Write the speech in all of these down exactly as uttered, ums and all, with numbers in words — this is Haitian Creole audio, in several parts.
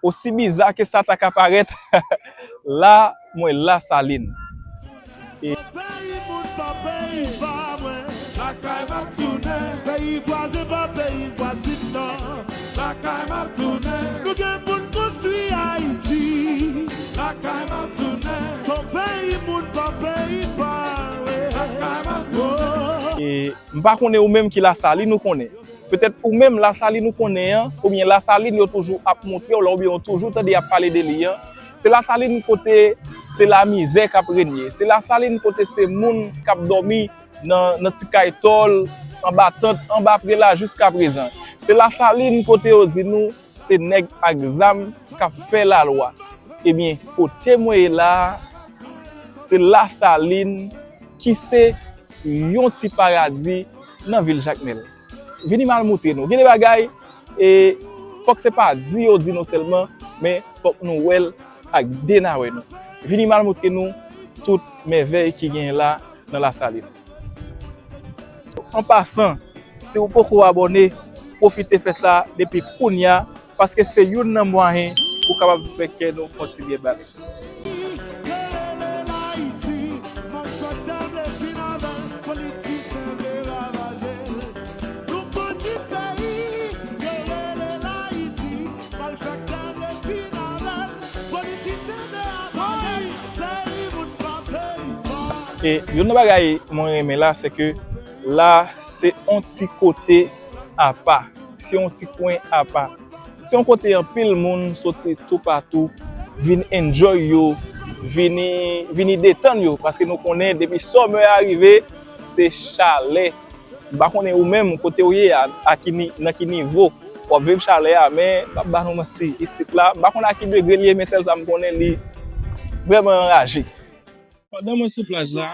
Osi biza ke sa ta ka parèt, la, mwen Lasalin. E peyi moun pa peyi pa mwen. Lakay m ap tounen. Peyi vwazen pa peyi vwazin nan. Lakay m ap tounen. Nou gen pou n konstwi Ayiti. Lakay m ap tounen. Son peyi moun pa peyi pa mwen. Lakay m ap tounen. E m pa konnen ou menm ki Lasalin ou konnen. Petèt ou menm Lasalin ou konnen an, oubyen Lasalin yo toujou ap montre w la, oubyen ou toujou tande y ap pale de li an. Se Lasalin kote se lamizè k ap renye. Se Lasalin kote se moun k ap dòmi nan, nan ti kay tòl, anba tant, anba prela jiskaprezan. Se Lasalin kote yo di nou se nèg ak zam k ap fè lalwa. Ebyen, kote mwen ye la a, se Lasalin ki se yon ti paradi nan vil Jakmèl. Vini m al moutre nou. Gen de bagay, e, fòk se pa di yo di nou sèlman, men fòk nou wè l ak de nawè nou. Vini m al moutre nou tout mèvèy ki genyen la nan Lasalin. An pasan, si w poko abòne, pwofite fè sa depi kounya, paske se youn nan mwayen pou kapab fè kè nou kontinye bat. E youn nan bagay mwen renmen la, se ke la, se yon ti kote apa. Se yon ti kwen apa. Se yon kote anpil moun soti toupatou vin enjoy yo, vini, vini detann yo. Paske nou konnen depi summer a rive, se chalè. M pa konnen ou menm, kote w ye a, a ki ni-, nan ki nivo w ap viv chalè a, men m ap ba nou manti, isit la, m pa konn a ki degre l ye, men sèl sa m konnen, li vrèman anraje. Pandan mwen sou plaj la,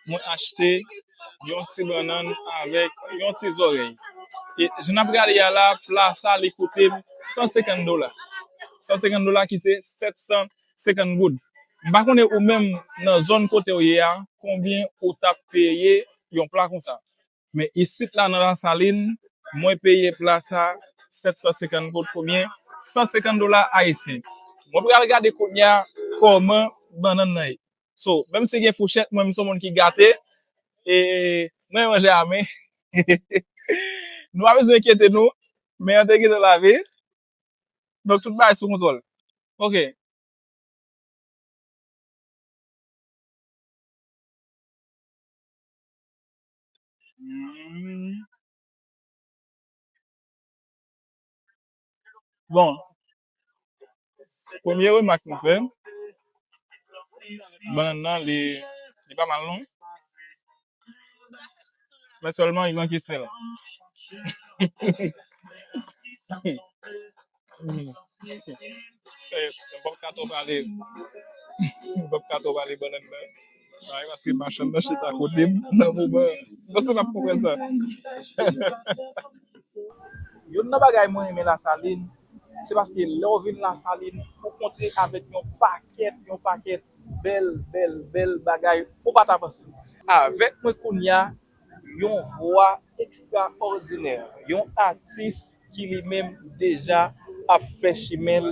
mwen achte yon ti bannann avèk yon ti zòrèy. E jan n ap gade a la, pla sa, li koute m san senkant dola. San senkant dola ki se sèt san senkant goud. M pa konnen ou menm nan zòn kote w ye a, konbyen ou t ap peye yon pla konsa. Men isit la nan Lasalin, mwen peye pla sa sèt san senkant goud, konbyen? San senkant dola ayisyen. Mwen pral gade kounye a kòman bannann nan ye. So, menm si gen fouchèt, mwen, m se yon moun ki gate, e mwen manje a men. Nou pa bezwen enkyete nou, men an te gentan lave. Donk, tout bagay sou kontwòl. Ok. Hmm. Bon, premye remak mwen fè, bannann nan, li, li pa mal non. Men sèlman, li manke sèl. Eh, m p ap ka twò pale. M p ap ka twò pale bannann nan. Ay, paske machann nan chita kote m nan moman an. Paske m ap konprann sa. Youn nan bagay mwen renmen Lasalin, se paske lè w vin Lasalin, ou kontre avèk yon pakèt, yon pakèt bèl, bèl, bèl bagay ou pa ta panse. Avèk mwen kounye a, yon vwa ekstraòdinè, yon atis ki li menm deja ap fè chimen l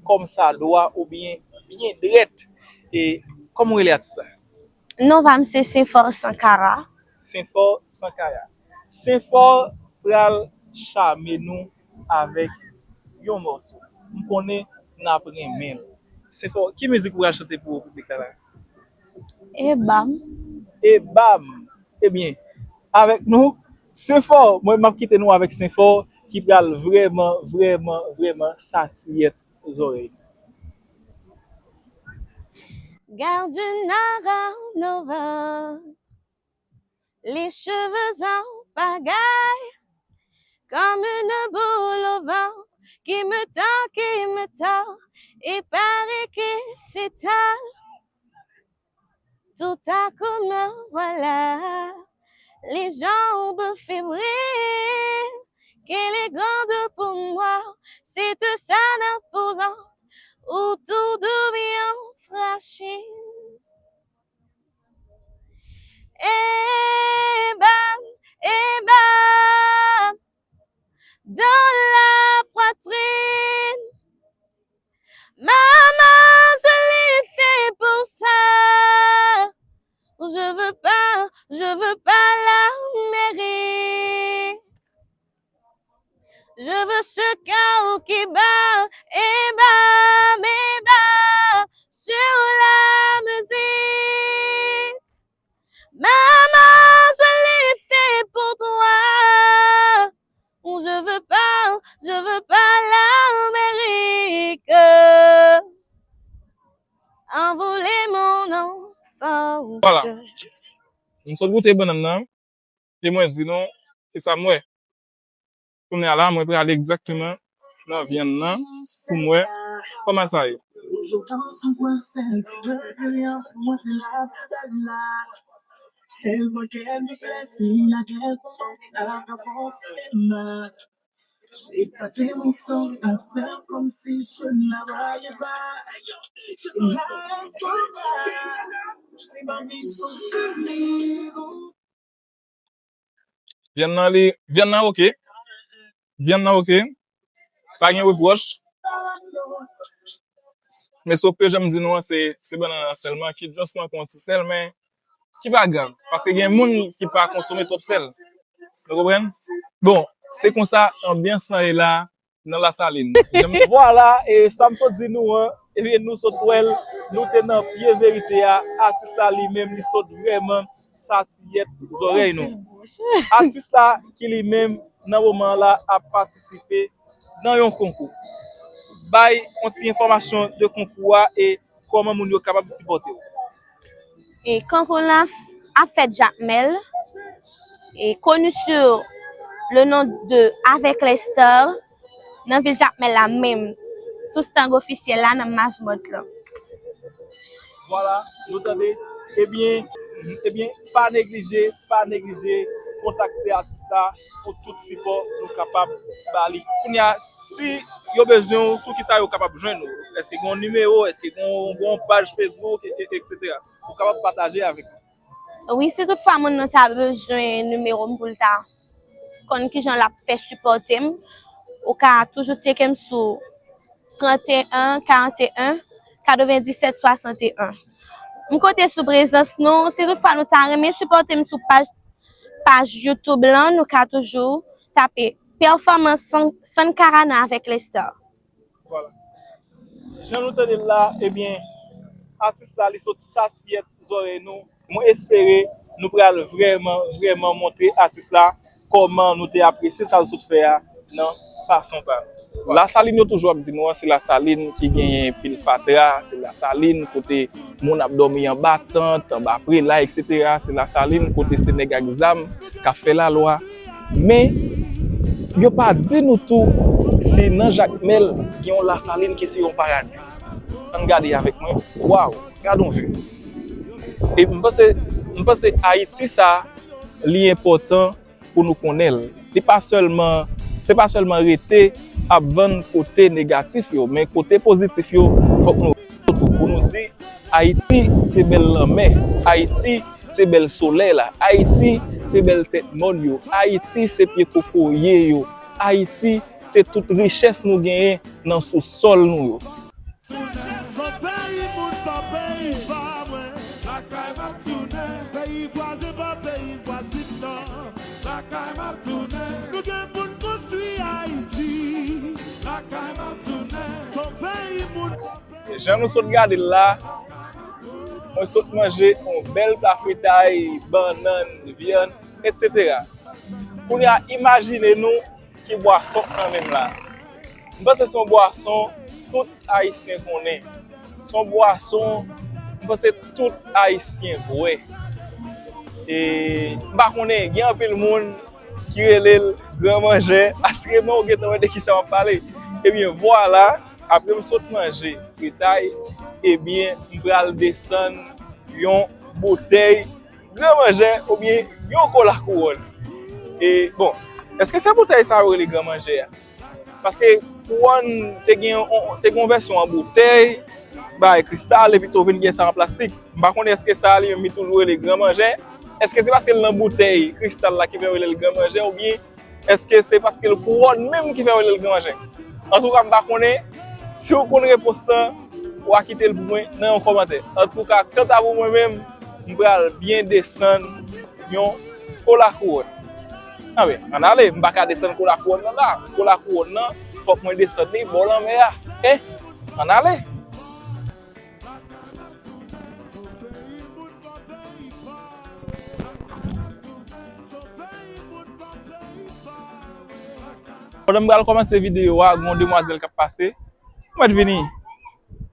kòmsadwa oubyen byen drèt. E kòman w rele atis sa? Non pa m se Senfò Sankara. Senfò Sankara. Senfò pral chame nou avèk yon mòso. M konnen n ap renmen l. Senfò, ki mizik ou pral chante pou piblik la la? E bam. E bam. Ebyen, avèk nou, Senfò. Mwen, m ap kite nou avèk Senfò ki pral vrèman, vrèman, vrèman satiyèt zòrèy nou. Garde une aura au novembre, les cheveux en pagaille, comme une boule au ventre, qui me tend, qui me tord, et paraît qui s'étale. Tout à coup me voilà, les jambes fébriles, qu'elle est grande pour moi, cette scène imposante, où tout devient fragile. Et bam, et bam, dans la poitrine, M sot goute bannann nan, e mwen di nou, se sa m wè. Kounye a la, mwen prale egzakteman nan vyann nan pou m wè kòman sa ye. Vyann nan li, vyann nan oke. Vyann nan oke. Pa gen repwòch. Men sof ke jan m di nou an, se, se bannann nan sèlman ki just manke yon ti sèl, men ki pa grav. Paske gen moun ki pa konsome twòp sèl. Nou konprann? Bon, se konsa anbyans lan ye la nan Lasalin. Vwala, e sa m sot di nou an, ebyen nou sot wè l, nou te nan pye verite a, atis la li menm li sot vrèman satiyèt zòrèy nou. Atis la ki li menm nan moman la ap patisipe nan yon konkou. Bay yon ti enfòmasyon de konkou a e kòman moun yo kapab sipòte w. E konkou lan ap fèt Jakmèl, e connu sous le nom de Avec les Stars, nan vil Jakmèl la menm, sou stand ofisyèl la nan Mazmòt lan. Vwala, nou tande. Ebyen, ebyen, pa neglije, pa neglije kontakte atis la pou tout sipò nou kapab ba li. Kounye a, si yo bezwen w, sou kisa yo kapab jwenn ou? Èske gen yon nimewo? Èske gen yon, gen yon paj Facebook, e- e- etsetera? Ou kapab pataje avèk nou. Wi, si tout fwa moun nan ta bezwen nimewo m pou l ta konn kijan l ap fè sipòte m, ou ka toujou tcheke m sou trant e en, karant e en, katrevendisèt, swasanteyen. M konte sou prezans nou, si tout fwa nou ta renmen sipòte m sou paj, paj YouTube lan, nou ka toujou tape Performance San- Sankarana avec les stars. Vwala. Jan nou tande l la, ebyen, atis la li sot satiyèt zòrèy nou. Mwen espere nou pral vrèman, vrèman montre atis la kòman nou te apresye sa l sot fè a nan fason pa nou. Lasalin yo toujou ap di nou an, se Lasalin ki genyen pil fatra, se Lasalin kote moun ap dòmi anba tant, anba prela, etsetera. Se Lasalin kote se nèg ak zam k ap fè lalwa. Men, yo pa di nou tou si nan Jakmèl gen yon Lasalin ki se yon paradi. Ann gade avèk mwen. Waw, gade yon vi. E m panse, m panse Ayiti sa, li enpòtan pou nou konnen l. Li pa sèlman, se pa sèlman rete ap vann kote negatif yo, men kote pozitif yo, fòk nou tou pou nou di Ayiti se bèl lanmè, Ayiti se bèl solèy la, Ayiti se bèl tèt mòn yo, Ayiti se pye kokoye yo, Ayiti se tout richès nou genyen nan sousòl nou yo. Tounen, son peyi moun pa peyi pa mwen. Lakay m ap tounen. Peyi vwazen pa peyi vwazin nan. Lakay m ap tounen. Nou gen pou n konstwi Ayiti. Lakay m ap tounen. Son peyi moun pa peyi. Jan nou sot gade l la, mwen sot manje yon bèl pla fritay, bannann, vyann, etsetera. Kounye a, imajine nou ki bwason k nan men m la. M panse se yon bwason tout Ayisyen konnen. Se yon bwason, m panse tout Ayisyen bwè. E m pa konnen, gen anpil moun ki rele l gran manjè. Asireman, ou gentan wè de kisa m ap pale. Ebyen, vwala, apre m sot manje fritay, ebyen, m pral desann yon boutèy gran manjè oubyen yon kola kouwòn. E, bon, èske se boutèy sa yo rele gran manjè a? Paske kouwòn te gen yon, te gen yon vèsyon an boutèy, bay kristal, epi tou vin gen sa an plastik. M pa konnen èske sa a li menm li toujou rele gran manjè. Èske se paske l nan boutèy kristal la ki fè yo rele l gran manjè, oubyen èske se paske l kouwòn menm ki fè yo rele l gran manjè? Antouka, m pa konnen. Si w konn repons lan, w a kite l pou mwen nan yon kòmantè. Antouka, kanta pou mwen menm, m pral byen desann yon kola kouwòn. Anben, ann ale, m pa ka desann kola kouwòn nan la. Kola kouwòn nan, fòk mwen desann li bò lanmè a. E, ann ale. Pandan m pral kòmanse videyo a, gen yon demwazèl k ap pase. Ou mèt vini.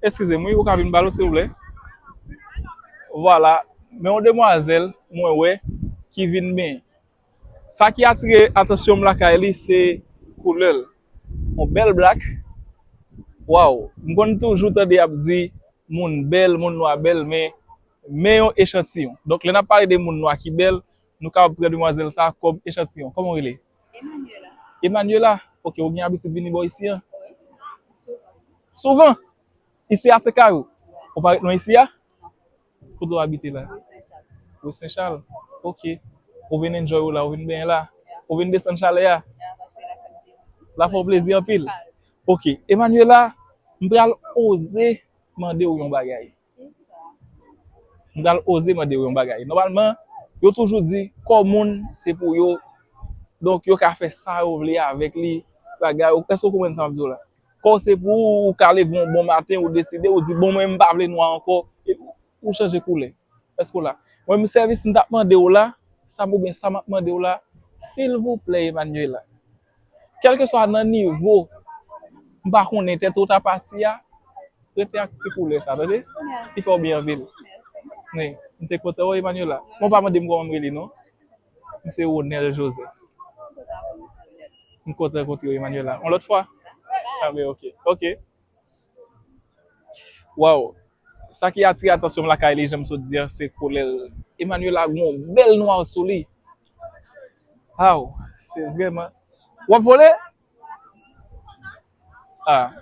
Eskize m, wi, ou ka vin pale, silvouplè. Vwala. Men yon demwazèl, mwen wè, ki vin benyen. Sa ki atire atansyon m lakay li, se koulè l. Yon bèl black. Waw! M konn toujou tande y ap di moun bèl, moun nwa bèl, men, men yon echantiyon. Donk, lè n ap pale de moun nwa ki bèl, nou kapab pran demwazèl sa a kòm echantiyon. Kòman w rele? Emmanuela. Emmanuela? Ok, ou gen abitid vini bò isi a? Wi. Souvan? Isi a se kay ou? Ou pa ret lwen isi a? Kote w abite la? Wi, Sen Chal. Wi, Sen Chal. Ok. Ou vin enjoy ou la, ou vin benyen la? Ou vin desann chalè a? La fè w plezi anpil. Ok. Emmanuela, m pral oze mande w yon bagay. M pral oze mande w yon bagay. Nòmalman, yo toujou di, kò moun, se pou yo. Donk, yo ka fè sa yo vle avèk li, bagay. Èske w konprann sa m ap di w la? Kò w se pou ou, ou ka leve yon bon maten, ou deside, ou di, bon, mwen, m pa vle nwa ankò. E ou, ou chanje koulè. Èske w la? Mwen, m sèvis m t ap mande w la, sa m oubyen sa m ap mande w la, silvouplè, Emmanuela. Kèlkeswa nan nivo, m pa konnen tèt ou ta pati a, rete ak ti koulè sa, tande? Li fè w byen anpil. Wi, m te kontan wè w, Emmanuela. Bon, pa mande m kòman m rele, non? M se Ronel Joseph. M kontan rankontre w, Emmanuela. Yon lòt fwa? Ah, ben, ok. Ok. Waw! Sa ki atire atansyon m lakay li, jan m sot di a, se koulè l. Emmanuela gen yon bèl nwa sou li. Aw, se vrèman. W ap vole? Ah.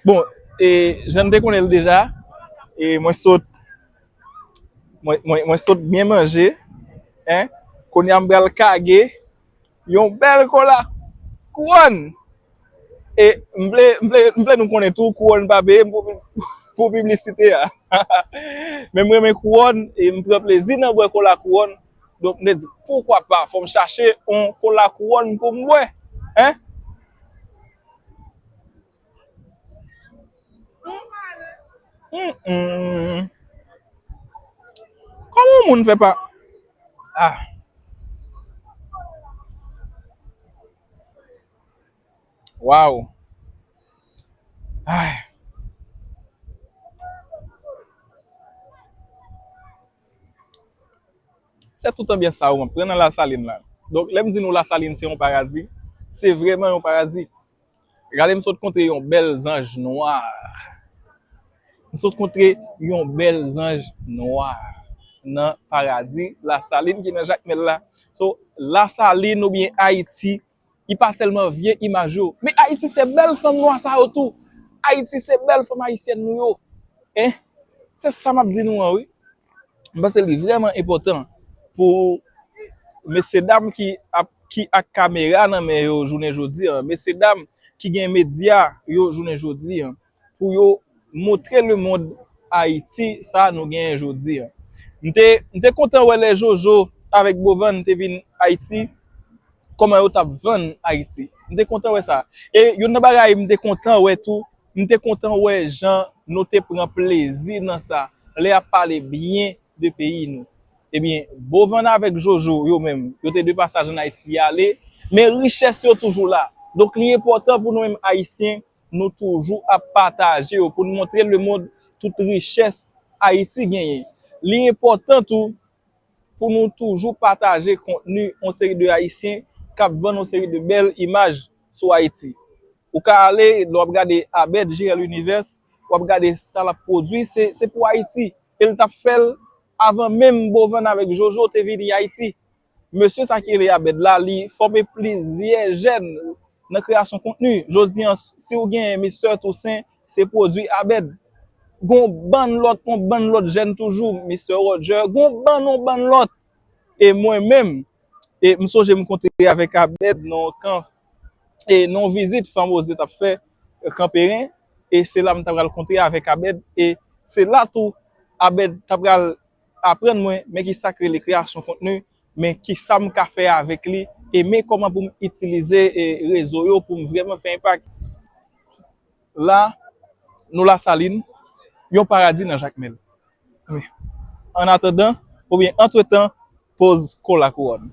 Bon, e, jan n te konnen l deja, e mwen sot, mwen, mwen, mwen sot byen manje, en. Kounye a m pral kage yon bèl kola kouwòn. E m vle, m vle, m vle nou konnen tou, kouwòn pa peye m pou, pou piblisite a. Men m renmen kouwòn e m pran plezi nan bwè kola kouwòn. Donk, m te di, poukwa pa, fò m chache yon kola kouwòn pou m bwè. En? Mm, mm. Kòman yon moun fè pa. Ah. Waw. Ay. Se tout anbyans sa yo m ap pran nan Lasalin la. Donk, lè m di nou Lasalin se yon paradi, se vrèman yon paradi. Gade m sot kontre yon bèl zanj nwa. M sot kontre yon bèl zanj nwa nan paradi Lasalin ki nan Jakmèl la. So, Lasalin oubyen Ayiti, li pa sèlman vye imaj yo. Men Ayiti se bèl fanm nwa sa yo tou. Ayiti se bèl fanm ayisyèn nou yo. En? Se sa m ap di nou an, wi. M panse li vrèman enpòtan pou mesyedam ki ap, ki ak kamera nan men yo jounen jodi a, mesyedam ki gen medya yo jounen jodi a, pou yo montre lemonn Ayiti sa nou genyen jodi a. M te, m te kontan wè lè Jojo avèk Bovan te vin Ayiti, kòman yo t ap vann Ayiti. M te kontan wè sa. E youn nan bagay m te kontan wè tou, m te kontan wè jan nou te pran plezi nan sa, lè y ap pale byen de peyi nou. Ebyen, Bovan avèk Jojo, yo menm, yo te de pasaj ann Ayiti, y ale, men richès yo toujou la. Donk, li enpòtan pou nou menm Ayisyen, nou toujou ap pataje yo, pou n montre lemonn tout richès Ayiti genyen. Li enpòtan tou pou nou toujou pataje kontni yon seri de Ayisyen k ap vann yon seri de bèl imaj sou Ayiti. Ou ka ale, lè w ap gade Abed, J L Univers, w ap gade sa l ap pwodui, se, se pou Ayiti. E l t ap fè l avan menm Bovan avèk Jojo te vini Ayiti. Mesye sa ki rele Abed la, li fòme plizyè jèn nan kreyasyon kontni. Jodi an, si w gen Mister Toussaint, se pwodui Abed. Gon bann lòt, yon bann lòt jèn toujou, Mister Roger, gon bann, yon bann lòt. E mwen menm, e m sonje m kontre avèk Abed nan yon kan, e nan yon vizit Fanm Oze t ap fè, e, Kanperen, e se la m ta pral kontre avèk Abed, e se la tou Abed ta pral aprann mwen, men ki sa k rele kreyasyon kontni, men ki sa m ka fè avèk li, e men kòman pou m itilize, e, rezo yo pou m vrèman fè enpak. La, nou Lasalin, yon paradi nan Jakmèl. Wi. Annatandan, oubyen antretan, poz kola kouwòn.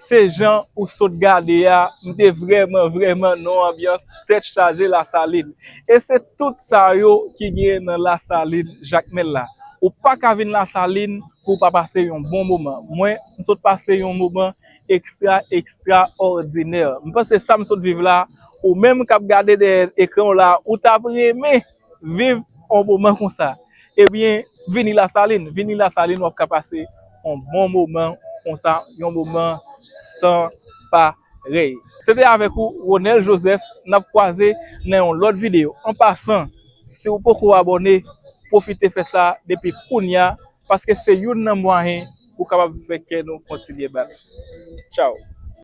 Se jan ou sot gade a, m te vrèman, vrèman nan yon anbyans tèt chaje Lasalin. E se tout sa yo ki genyen nan Lasalin, Jakmèl la. Ou pa ka vin Lasalin pou w pa pase yon bon moman. Mwen, m sot pase yon moman ekstra, ekstraòdinè. M panse sa m sot viv la, ou menm k ap gade dèyè ekran w la, ou t ap renmen viv yon moman konsa. Ebyen, vini Lasalin, vini Lasalin, w ap ka pase yon bon moman konsa, yon moman san parèy. Se te avèk ou, Ronel Joseph, n ap kwaze nan yon lòt videyo. An pasan, si w poko abòne, pwofite fè sa depi kounya, paske se youn nan mwayen pou kapab fè kè nou kontinye bat. Tchaw.